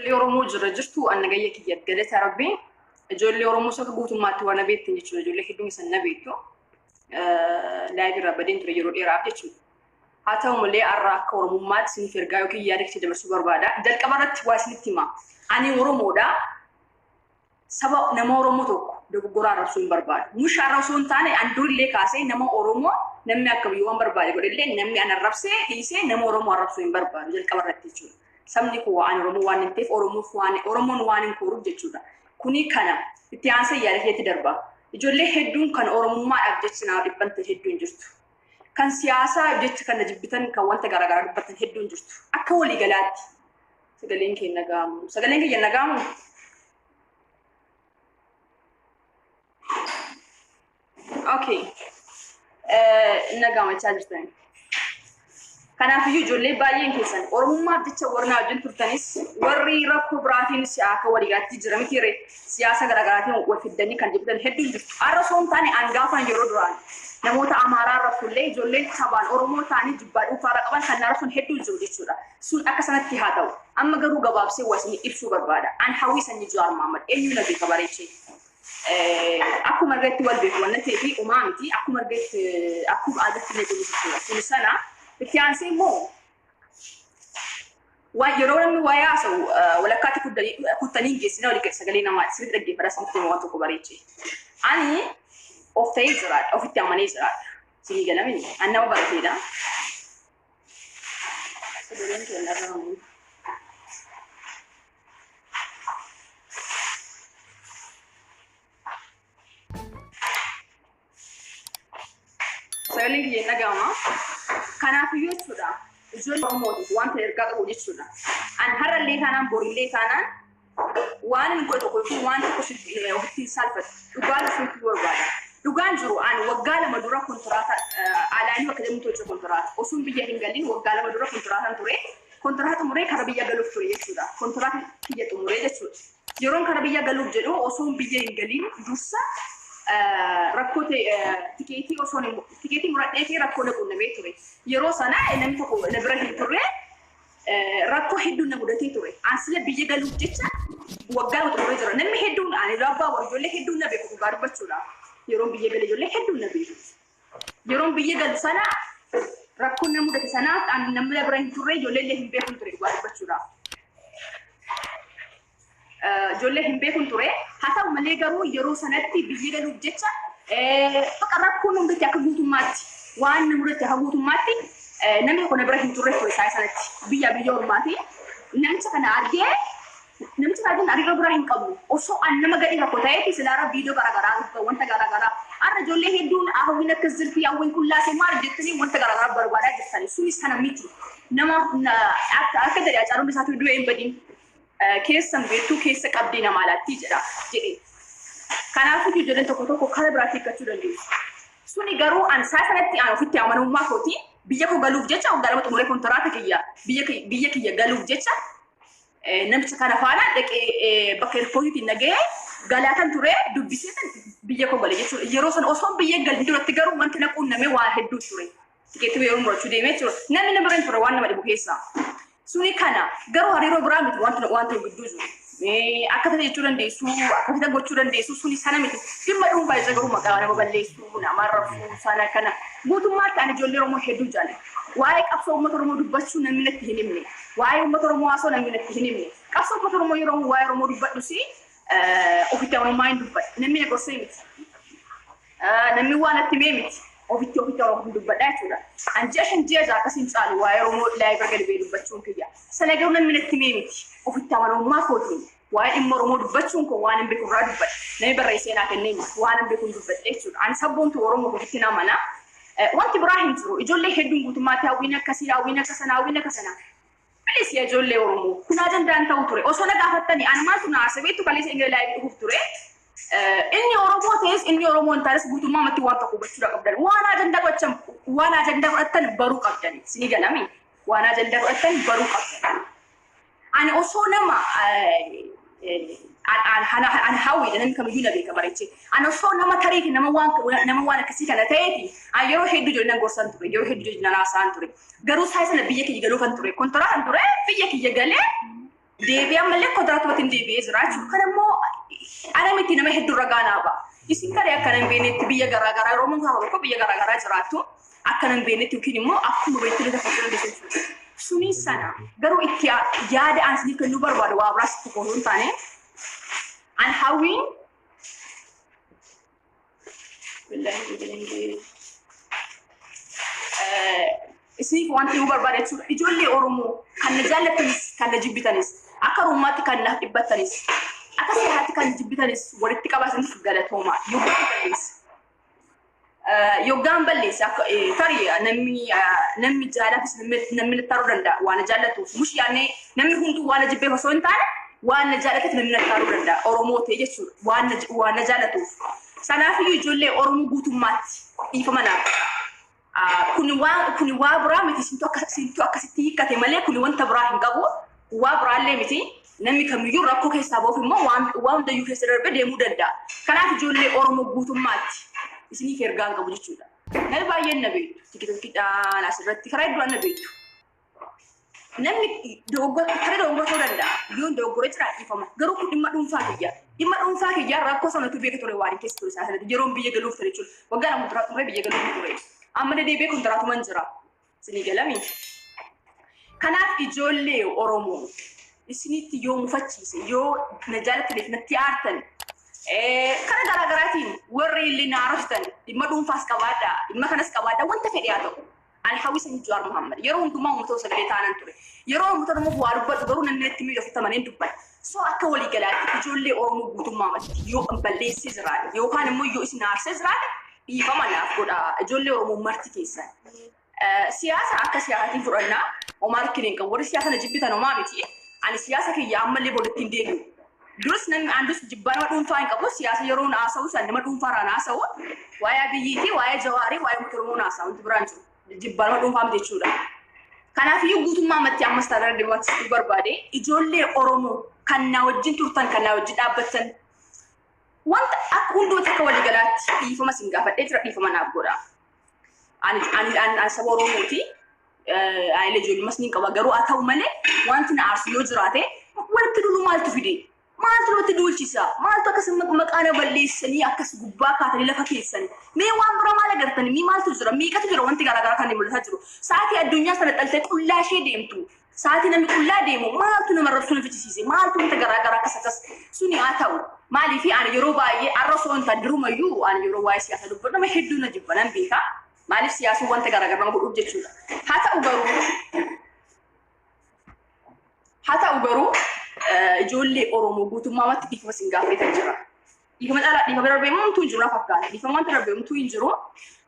Ijoollee Oromoo jira jirtu an nagayya kiyya galata Rabbiin. Ijoollee Oromoo saka guutummaatti waan na beektan jechuudha. Ijoollee hedduun isan na beektu. Live irraa badeen ture yeroo dheeraaf jechuudha. Haa ta'u malee har'a akka Oromummaatti isiniif ergaa yookiin yaada keessa dabarsuu barbaada. Jalqaba irratti waa isinitti hima. Ani Oromoodha. Saba nama Oromoo tokko dogoggora arrabsuu hin barbaadu. Musha arrabsuu hin taane an durillee kaasee nama Oromoo namni akka biyyoo waan barbaade godhellee namni an arrabsee dhiisee nama Oromoo arrabsuu hin barbaadu jalqaba irratti jechuudha. Sabni koo waan Oromoo waan hin ta'eef Oromoof waan Oromoon waan hin kooruuf jechuudha. Kuni kana itti aansee yaada keetti darba. Ijoollee hedduun kan Oromummaadhaaf jecha naaf dhibban hedduun jirtu. Kan siyaasaa jecha kan na jibbitan kan wanta garaagaraa dubbatan hedduun jirtu. Akka waliigalaatti sagaleen kee nagaamu. Sagaleen kiyya nagaamu. Okay. Nagaamachaa jirtani. Kanaafiyyuu ijoollee baay'een keessan Oromummaaf jecha warra na wajjin turtanis warri rakkoo biraatiinis akka waliigalaatti jira miti ree siyaasa garaagaraatiin wal fiddanii kan jibbitan hedduun jirtu. Har'a osoo hin taane an gaafan yeroo duraan namoota Amaaraa irrattillee ijoolleen sabaan Oromoo ta'anii jibbaa dhuunfaarra qaban kan naarra sun hedduun jiru jechuudha. Sun akka sanatti haa ta'u. Amma garuu gabaabsee waa isinii ibsuu barbaada. An hawwii sanyii Jawaar Mohaammed eenyu na beeka bareechee. Akkuma argetti wal beeku waan ta'eef uumaa miti akkuma argetti akkuma aadaatti illee jiru jechuudha. Kun sana itti aansee immoo waan yeroo namni waa haasa'u walakkaatti kuttanii hin geessine walii gadi sagalee namaa sirriitti dhaggeeffadha sanitti waan tokko bareeche. Ani of ta'ee jiraadha ofitti amanee jiraadha. Sinii galamini an nama barateedha. Sagaleen keenya irraa Sagaleen kiyya hin dhaga'ama. Kanaafiyyuu jechuudha. Ijoollee Oromootiif wanta ergaa qabu jechuudha. An har'allee taanaan borillee taanaan waan hin godhe tokko yookiin waan tokko ofitti hin saalfadhu. Dhugaan ofitti barbaada. Dhugaan jiru an waggaa 2 dura kontiraata alaanii bakka jedhamutti hojii kontiraata. Osuun biyya hin galin waggaa 2 dura kontiraataan ture. Kontiraata xumuree kara biyya galuuf ture jechuudha. Kontiraata kiyya xumuree jechuudha. Yeroon kara biyya galuuf jedhu osoon biyya hin galin dursa rakkoo tikeetii osoon tikeetii muradhee fi rakkoo na quunnamee ture. Yeroo sana namni tokko na bira hin turre rakkoo hedduun na mudatee ture. An sila biyya galuuf jecha waggaa 2 xumuree jira. Namni hedduun ani abbaa warra ijoollee hedduun na beeku dhugaa dubbachuudhaaf. Yeroon biyya gale ijoollee hedduun na beeku. Yeroon biyya galu sana rakkoon na mudate sanaaf an namni na bira hin turre ijoollee illee hin beekun ture dhugaa dubbachuudhaaf. Ijoollee hin beekun ture. Haa ta'u malee garuu yeroo sanatti biyya galuuf jecha bakka rakkoon na mudate akka guutummaatti waan na mudate akka guutummaatti namni tokko na bira hin turre ture isaa sanatti biyya biyya ormaati. Namicha kana argee namicha kana wajjin hariiroo biraa hin qabnu. Osoo an nama gadhee tokko ta'eeti silaara viidiyoo garaagaraa wanta garaagaraa har'a ijoollee hedduun hawwiin akkas jirti hawwiin kun laasee maal jettanii wanta garaagaraa barbaadaa jirtani. Suni sana miti. Nama akka jedhe Hacaaluun isaatu du'ee hin badin. Keessan beektuu keessa qabdee namaa laattii jedha jedhe. Kanaafuu ijoolleen tokko tokko karaa biraatti hiikkachuu dandeessu. Suni garuu an isaa sanatti an ofitti amanamummaa kootiin biyya koo galuuf jecha waggaa 2 xumuree kontiraata kiyya biyya kiyya galuuf jecha namicha kana faana dhaqee bakka eerpoortiitiin nagahee galaatan ture dubbisee biyya koo gale jechuudha. Yeroo sana osoo biyya galin duratti garuu wanti na quunname waan hedduu ture. Tikeetii yeroo murachuu deemee jechuudha. Namni na bira hin ture waan nama dhibu keessaa. Suni kana garuu hariiroo biraa miti wanti wanta gidduu jiru. Akka ta'e jechuu dandeessu, akka ta'e gochuu dandeessu suni sana miti. Dhimma dhuunfaa jecha garuu maqaa nama balleessuu, nama arrabsuu sana kana. Guutummaatti ani ijoollee Oromoo hedduu jaalladha. Waa'ee qabsoo uummata Oromoo dubbachuu namni natti hin himne. Waa'ee uummata Oromoo haasoo namni natti hin himne. Qabsoo uummata Oromoo yeroo waa'ee Oromoo dubbadhus ofitti amanamummaa hin dubbadha. Namni na gorsee miti. Namni waan natti himee miti. Ofitti ofitti amanamummaa dubbadha jechuudha. An ji'a 5 ji'a 6 akkasiin caalu waa'ee Oromoo live gadi ba'ee dubbachuun kiyya. Sana garuu namni natti himee miti. Ofitti amanamummaa kootiin waa'ee dhimma Oromoo dubbachuun koo waan hin beeku irraa dubbadha. Namni barreessee naa kennee miti. Waan hin beeku hin dubbadha jechuudha. Ani sabboontu Oromoo ofitti na amana. Wanti biraa hin jiru. Ijoollee hedduun guutummaatti hawwiin akkasii, hawwiin akka sanaa, hawwiin akka sanaa. Please yaa ijoollee Oromoo kun ajandaan ta'u ture. Osoo na gaafattanii an maaltu na aarse beektu kaleessa inni live dhufuuf ture. Inni Oromoo ta'es inni Oromoo hin taanes guutummaa ammatti waan tokko hubachuudha qabdan. Waan ajandaa godhachan waan ajandaa godhattan baruu qabdan. Isinii galami. Waan ajandaa godhattan baruu qabdan. Ani osoo nama an hawwiidha namni kamiyyuu na beeka bareechee. Ani osoo nama tarii nama waan akkasii kana ta'eeti an yeroo hedduu ijoollee nan gorsan ture yeroo hedduu ijoollee nan haasa'an ture. Garuu isaa sana biyya kiyya galuufan ture. Kontiraataan ture biyya kiyya galee Deebi'ee ammallee kontiraatumatti hin deebi'ee jira jechuudha. Kana immoo ana miti, nama hedduu ragaa naa ba'a. Isin tarii akkana hin beeknetti biyya garaagaraa yeroo mun tokko biyya garaagaraa jiraattu, akkana hin beeknetti yookiin immoo akkuma beektu lafa dandeessu jechuudha. Suni sana garuu itti yaada aan isiniif kennuu barbaadu waa biraas tokko osoo hin taane, an hawwiin billahi isiniif wanti himuu barbaada jechuudha. Ijoollee Oromoo kan na jaallattanis, kan na jibbitanis, akka Oromummaatti kan naaf dhibbattanis, akka siyaasaatti kan jibbitanis, walitti qabaa galatooma. Yoggaan balleessa. Yoggaan balleessa akka tarii namni jaalaafis namni nattaaruu danda'a waan na jaallatuuf. Mush yaannee namni hunduu waan na jibbeef osoo hin taane, waan na jaallateef namni nattaaruu danda'a. Oromoo ta'e jechuudha, waan na jaallatuuf. Sanaafiyyuu ijoollee Oromoo guutummaatti dhiifama naaf. Kuni waa biraa miti, sintu akkasitti hiikkate malee kuni wanta biraa hin qabu. Waa biraallee miti. Namni kamiyyuu rakkoo keessaa ba'uuf immoo waan hundayyuu keessa darbee deemuu danda'a. Kanaaf ijoollee Oromoo guutummaatti isiniif ergaan qabu jechuudha. Namni baay'een na beektu. TikTokiidhaan asirratti karaa hedduudhaan na beektu. Namni karaa dogoggora ta'uu danda'a. Yoo dogoggora jira, dhiifama. Garuu kun dhimma dhuunfaa kiyya. Dhimma dhuunfaa kiyyaa rakkoo sanatu beeka ture waan keessa ture isaa sanatti yeroon biyya galuuf ture jechuudha. Waggaa 2 dura ture biyya galuuf ture. Amma deebi'ee kontiraatuman jira. Isinii galami. Kanaaf ijoollee Oromoo, isinitti yoo mufachiise, yoo na jaalattaniif natti aartan, karaa garaa garaatiin warri illee na arrabsitan, dhimma dhuunfaas qabaadhaa, dhimma kanas qabaadhaa, wanta fedhe haa ta'u. Ani Hawwi Sanyii Jawaar Muhammad yeroo hundumaa uummata sagalee taanan ture. Yeroo uummata Oromoo waa dubbadhu garuu namni natti miidhu ofitti amaneen dubbadha. So akka waliigalaatti ijoollee Oromoo guutummaa matti yoo balleessee jiraate yookaan immoo yoo isin aarsee jiraate, dhiifama naaf godha, ijoollee Oromoo marti keessan. Siyaasa akka siyaasaatiin fudhannaa, homaa rakkina hin qabu. Warri siyaasa na jibbitan homaa miti. Ani siyaasa kiyya ammallee boodatti hin deebi'u. Duris namni aan dus jibbaa nama dhuunfaa hin qabu. Siyaasa yeroo haasa'u san nama dhuunfaarraan haasa'u. Waa'ee Abiyyiiti, waa'ee Jawaarii, waa'ee uummata Oromoo haasa'u, wanti biraan jiru. Jibbaa nama dhuunfaa miti jechuudha. Kanaafiyyuu guutummaa ammatti ammas taanaan deemuu barbaade, ijoollee Oromoo kan na wajjin turtan, kan na wajjin dhaabbattan, wanta akka hundumatti akka waliigalaatti dhiifama isin gaafadhee jira, dhiifama naaf godha. Ani saba Oromooti. Ani ijoollummas ni qaba, garuu haa ta'u malee wanti na aarsu yoo jiraate, walitti duuluu maaltu fide? Maaltu namatti duulchisa? Maaltu akkas maqaa na balleessanii akkas gubbaa kaatanii lafa keessan? Mee waan biraa maal agartanii? Mee maaltu jira? Meeqatu jira wanti garaagaraa kan mul'ataa jiru? Sa'aatii addunyaa sana dhaltee qullaa ishee deemtu. Sa'aatii namni qullaa deemu maaltu nama rabsuu na fichisiise? Maaltu wanta garaagaraa akkas akkas suni haa ta'u. Maaliif ani yeroo baay'ee har'a osoo hin taane durumayyuu ani yeroo waa'ee siyaasaa dubbadhu nama hedduu na jibba, nan beeka. Maaliif siyaasuu wanta garaagaraa nama godhuuf jechuudha. Haa ta'u garuu ijoollee Oromoo guutummaamatti dhiifama isin gaafatan jira. Dhiifama caalaa dhiifama darbee homtuu hin jiru na fakkaata. Dhiifama wanta darbee homtuu hin jiru.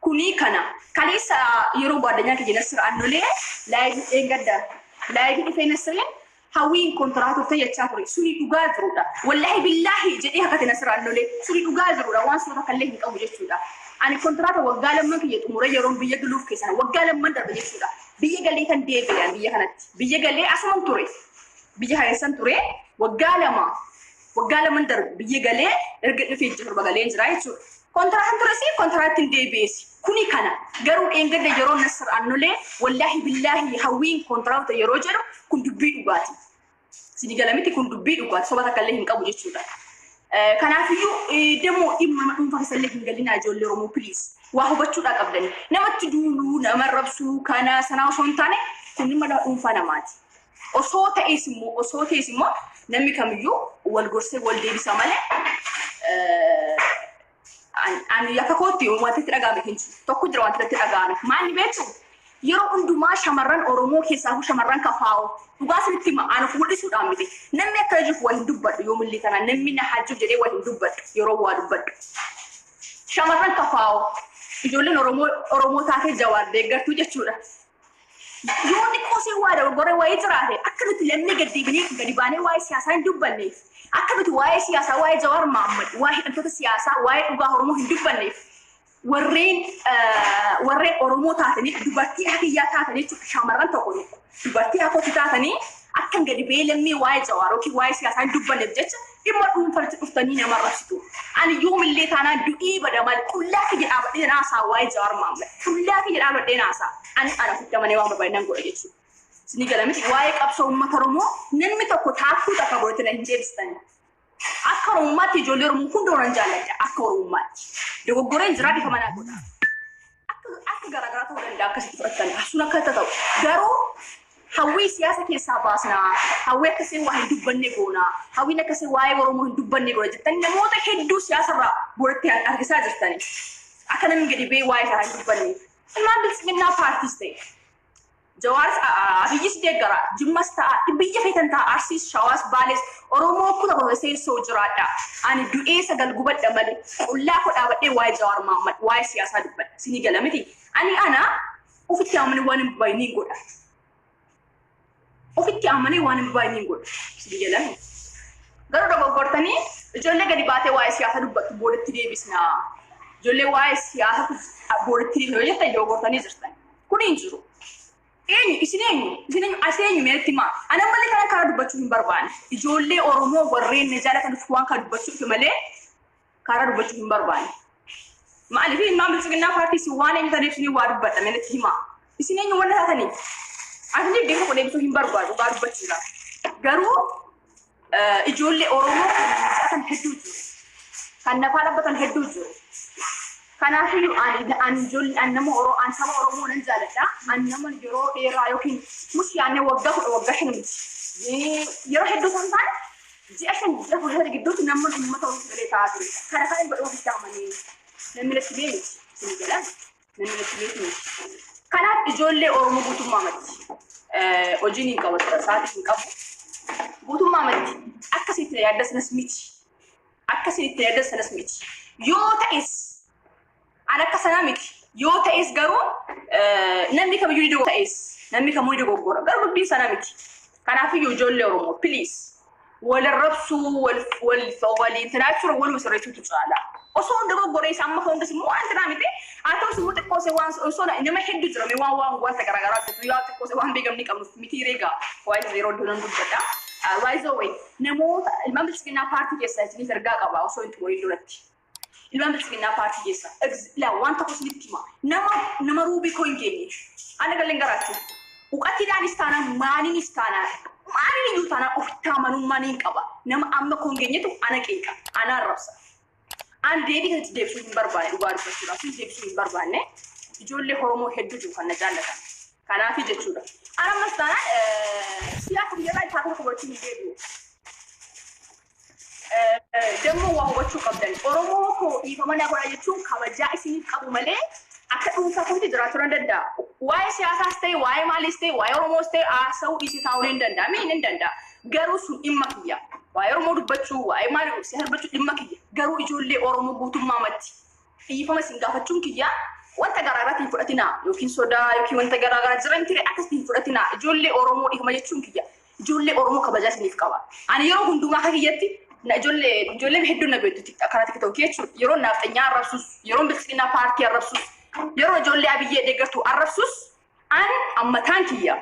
Kuni kana kaleessa yeroo gwaaddanyaa kiyya Nasir Annolee live dheengadda live dhufee Nasireen hawwiin kontiraatuuf tayyachaa ture, suni dhugaa jirudha. Wallaahi billaahi jedhee hakate Nasir Annolee, suni dhugaa jirudha, waan suura kallee hin qabu jechuudha. Ani kontiraata waggaa lamman kiyya xumuree yeroon biyya galuuf keessan waggaa 2n darbe jechuudha. Biyya galee kan deebi'an biyya kanatti. Biyya galee asuman ture. Biyya keessan ture waggaa 2, waggaa 2n darbe biyya galee erga dhufee ji'a 7 galee jira jechuudha. Kontiraataan tures kontiraatti hin deebi'eesi. Kuni kana garuu dheengadda yeroo Nasir Annolee wallaahi billaahi hawwiin kontiraata yeroo jedhu, kun dubbii dhugaati. Sini galamiti, kun dubbii dhugaati, soba takka illee hin qabu jechuudha. Kanaafiyyuu demoo dhimma dhuunfaa keessa illee hin galinaa, ijoollee Oromoo, please. Waa hubachuudhaa qabdani. Namatti duuluu, nama rabsuu kana sanaa osoo hin taane, kun dhimma dhuunfaa namaati. Osoo ta'es immoo namni kamiyyuu wal gorsee wal deebisa malee, ani akka kootti wanti itti dhaga'ame hin jiru. Tokko jira wanti itti dhaga'ame. Maalni beektu? Yeroo hundumaa shamarran Oromoo keessaa shamarran kafaa'oo dhugaa isinitti hima, ani of mul'isuudhaan miti. Namni akka jiruuf waa hin dubbadhu, yoomillee kana namni na hajjuuf jedhee waa hin dubbadhu yeroo waa dubbadhu. Shamarran kafaa'oo ijoolleen Oromoo Oromoo taatee Jawaar deeggartuu jechuudha. Yoo xiqqoo see waa dogoggoree wayii jiraate, akka nuti lammii gad deebinee gadi baanee waa'ee siyaasaa hin dubbanneef, akka nuti waa'ee siyaasaa, waa'ee Jawaar Mahammad, waa'ee hidhamtoota siyaasaa, waa'ee dhugaa Oromoo hin dubbanneef, warreen Oromoo taatanii dubartii hakiyyaa taatanii jechuudha, shamarran tokko tokko dubartii hakooti taatanii akka hin gadi ba'ee lammii waa'ee Jawaar yookiin waa'ee siyaasaa hin dubbanneef jecha dhimma dhuunfatti dhuftanii nama arrabsitu. Ani yoomillee taanaan du'ii bada maal qullaa kiyya dhaabadhee naasaa waa'ee Jawaar Mahammad qullaa kiyya dhaabadhee naasaa ani ana ofitti amanee waan barbaade nan godha jechuudha. Isinii gala miti? Waa'ee qabsoo uummata Oromoo namni tokko taakkuu takka godhatee na hin deebistani. Akka Oromummaatti ijoollee Oromoo hunda nan jaalladha akka Oromummaatti. Dogoggoreen jiraa, bifa manaa godha. Akka garaagaraa ta'uu danda'a akkasitti fudhatan sun akka ta'u, garuu hawwii siyaasa keessaa baasnaa, hawwii akkasii waa hin dubbanne goonaa, hawwiin akkasii waa'ee Oromoo hin dubbanne goona jettanii namoota hedduu siyaasarraa boodatti harkisaa jirtani. Akka namni gadi ba'ee waa'ee isaa hin dubbanneef. Ilmaan biltsiginnaa paartiis ta'e, Jawaaris Abiyyis deeggara, Jimmas ta'a, biyya feetan ta'a, Arsiis, Shawaas, Baalees, Oromoo kuta seessoo jiraadha. Ani du'ee sagal gubadha malee qullaa koo dhaabadhee waa'ee Jawaar Mahaammad, waa'ee siyaasaa dubbadha. Isinii gala miti? Ani ana ofitti amanee waan hin baay'iniin godha. Ofitti amanee waan hin baay'iniin godha. Isinii gala miti? Garuu dogoggortanii ijoollee gadi baatee waa'ee siyaasaa dubbattu boodatti deebisnaa. Ijoollee waa'ee siyaasaa boodatti deebisna yoo jettan dogoggortanii jirtan. Kun hin jiru. Eenyu isin? Eenyu isin? Eenyu as? Eenyu meetti himaa? Ana malee kana karaa dubbachuu hin barbaanne. Ijoollee Oromoo warreen na jaalatan waan kana dubbachuu malee karaa dubbachuu hin barbaanne. Maaliif ilmaan biltsiginnaa paartii isin waan eenyu taniif isin waa dubbadha? Meetti himaa. Isin eenyu wanna taataniif? Ani deemsa tokko deebisuu hin barbaadu dhugaa dubbachuudhaaf. Garuu ijoollee Oromoo kan jaalatan hedduu jiru. Kan nafaa dhaabbatan hedduu jiru. Kanaafiyyuu ani ijoollee ani nama Oromoo, ani saba Oromoo nan jaaladha. Ani nama yeroo dheeraa yookiin mus yaannee waggaa 10, waggaa 5 miti. Yeroo hedduu kan ta'an ji'a 5, ji'a 13 gidduutti nama uummata Oromoo galee ta'aa ture. Kana kan godhu ofitti amanee namni natti bee miti. Isin jedhan namni natti bee miti. Kanaaf ijoollee Oromoo guutummaa matti hojiin hin qabu, sa'aatii hin qabu. Guutummaa matti akkasitti yaadda sanas miti. Akkasitti yaadda sanas miti. Yoo ta'es an akka sanaa miti. Yoo ta'es garuu namni kamiyyuu ni dogoggora. Ta'es namni kamuu ni dogoggora. Garuu dubbiin sana miti. Kanaafiyyuu ijoollee Oromoo, please, wal arrabsuu, wal wal waliin tinaachuudha, waluma sirreessuutu caala. Osoo hin dogoggoree isa amma hundas immoo waan tinaa miti. Haa ta'us immoo xiqqoose waan osoo nama hedduu jira waan waan wanta garaagaraa hojjetu yaa xiqqoose waan beekamni qabnuuf miti reegaa waa'ee yeroo dunan dubbadha. Baay'ee namoota ilmaan biltsiginnaa paartii keessaa isiniif ergaa qaba osoo hin xumuriin duratti. Ilmaan biltsiginnaa paartii keessa laa waan tokko isinitti hima. Nama ruubii koo hin geenye. Ana galleen garaachuu. Uqatiidhaanis taanaan, maaliinis taanaan, maaliin iyyuu taanaan ofitti amanummaa niin qaba. Nama amma koo hin geenyetu ana qeeqa. Ana arrabsa. An deebii kanatti deebisuu hin barbaanne dhugaa dubbachuudhaaf, hin deebisuu hin barbaanne. Ijoollee Oromoo hedduu jiru kan na jaallatan. Kanaafi jechuudha. An ammas taanaan siyaasa biyyarraa isaa tokko gochuu hin deebi'u. Dammoo waa hubachuu qabdan. Oromoo koo dhiifama na godha jechuun kabajaa isiniif qabu malee akka dhuunfaa kootti jiraachuu nan danda'a. Waa'ee siyaasaas ta'e, waa'ee maaliis ta'e, waa'ee Oromoos ta'e haasa'uu dhiisee taa'uu ni danda'a. Mii ni danda'a. Garuu sun dhimma kiyya. Waa'ee Oromoo dubbachuu, waa'ee maalii siyaasa dubbachuu dhimma kiyya. Garuu ijoollee Oromoo guutummaa matti dhiifama isin gaafachuun kiyya wanta garaagaraatiin fudhatinaa yookiin sodaa yookiin wanta garaagaraa jiran ture akkasitti fudhatinaa. Ijoollee Oromoo dhiifama jechuun kiyya. Ijoollee Oromoo kabajaa isiniif qaba. Ani yeroo hundumaa akka kiyyatti na ijoollee hedduun na beektu karaa TikTokii jechuudha. Yeroo naafxanyaa arrabsus, yeroo biltsiginnaa paartii arrabsus, yeroo ijoollee Abiyyee deeggartu arrabsus, an ammataan kiyya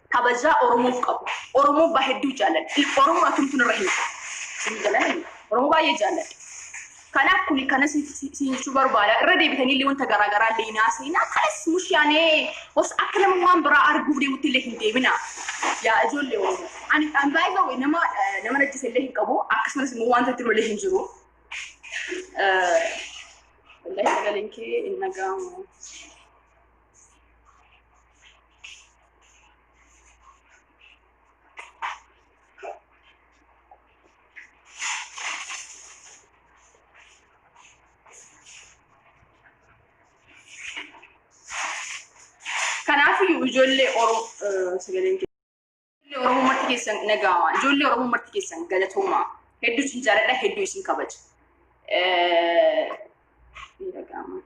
kabajaa Oromoof qabu. Oromoo baa hedduu jaalladha. Oromoo atumtu narra hin isin jalan. Oromoo baay'ee jaalladha. Kanaaf kuni kana si jechuu barbaada. Irra deebitanii illee wanta garaagaraa illee hin haasa'inaa. Kanas mushaanee osoo akka nama waan biraa arguuf deemutti illee hin deebina. Yaa ijoollee Oromoo. Ani an baay'ee nama najjise illee hin qabu. Akkasumas immoo wanta itti illee hin jiru. Wallahi sagaleen kee hin dhaga'amu. Kanaafiyyuu ijoollee Oromoo, sagaleen kee, ijoollee Oromoo marti keessan nagaama. Ijoollee Oromoo marti keessan galatoomaa. Hedduu isin jaalladha, hedduu isin kabaja. Ni dhaga'ama.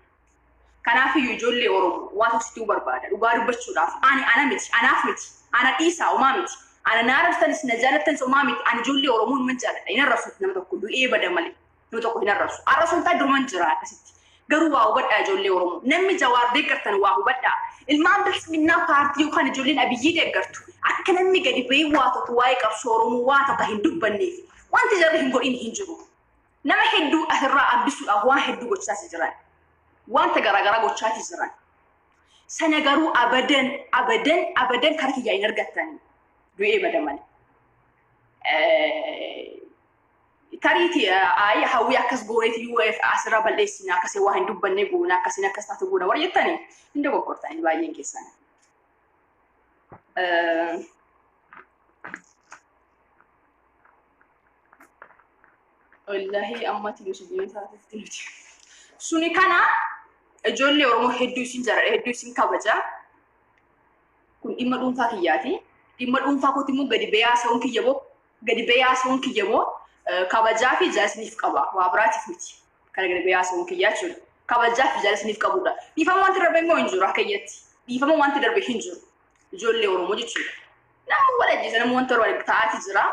Kanaafiyyuu ijoollee Oromoo waan tokko barbaada. Dhugaa dubbachuudhaaf ani ana miti, anaaf miti, ana dhiisaa homaa miti. Ana na arrabsanis na jaalattanis homaa miti. Ani ijoollee Oromoo numa jaalladha. Hin arrabsu nama tokko, du'ee bada malee. Nama tokko hin arrabsu. Arrabsuun ta'a duruman jira akkasitti. Garuu waa hubadhaa ijoollee Oromoo. Namni Jawaar deeggartan waa hubadhaa. Ilmaan biltsiginnaa paartii yookaan ijoolleen Abiyyii deeggartu akka namni gadi ba'ee waa tokko waa'ee qabsoo Oromoo waa tokko hin dubbanneef wanti jarri hin godhin hin jiru. Nama hedduu asirraa hambisuudhaaf waan hedduu gochaati jiran. Wanta garaagaraa gochaati jiran. Sana garuu abadan abadan abadan karaa kiyyaa hin argattani. Du'ee bada malee. Tariiti ayi Hawwii akkas gooneeti UF asirra balleessina, akkasii waa hin dubbanne goona, akkasiin akkas taate goona warra jettanii hin dogoggortanii baay'een keessan. Wallaahi ammatti nuti taatetti nuti. Suni kana ijoollee Oromoo, hedduu isin jaalladha, hedduu isin kabaja. Kun dhimma dhuunfaa kiyyaati. Dhimma dhuunfaa kooti immoo gadi ba'ee haasa'uun kiyya moo gadi ba'ee haasa'uun kiyya moo kabajaa fi jaalala qaba. Waa biraatiif miti. Kana gadi ba'ee haasa'uun kiyyaa jechuudha. Kabajaa fi jaalala qabudha. Dhiifama wanti darbe immoo hin jiru akka kiyyatti. Dhiifama wanti darbe hin jiru. Ijoollee Oromoo jechuudha. Namni wal ajjeesa, namni wanta barbaade ta'aati jira.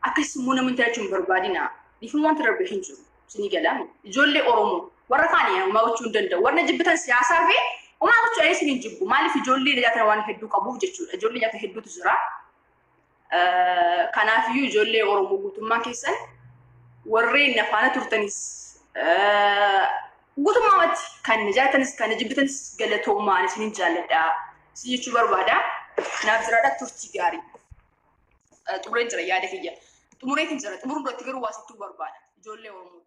Akkasumas immoo namni intala hin barbaadina. Dhiifama wanti darbe hin jiru. Isinii galaami. Ijoollee Oromoo warra kaanii homaa gochuu hin danda'u. Warra jibbitan siyaasaa fi homaa gochuu anis hin jibbu. Maaliif? Ijoollee nyaata waan hedduu qabuuf jechuudha. Ijoollee nyaata hedduutu jira. Kanaafiyyuu ijoollee Oromoo guutummaa keessan, warreen na faana turtanis, guutummaatti kan na jaallatanis kan na jibbitanis, galatoomaan isinin jaalladha. Si jechuu barbaada. Naaf jiraadha, turtii gaarii. Xumureen jira yaada kiyya. Xumureetiin jira. Xumuruun duratti garuu waa sittuu barbaada. Ijoollee Oromoo.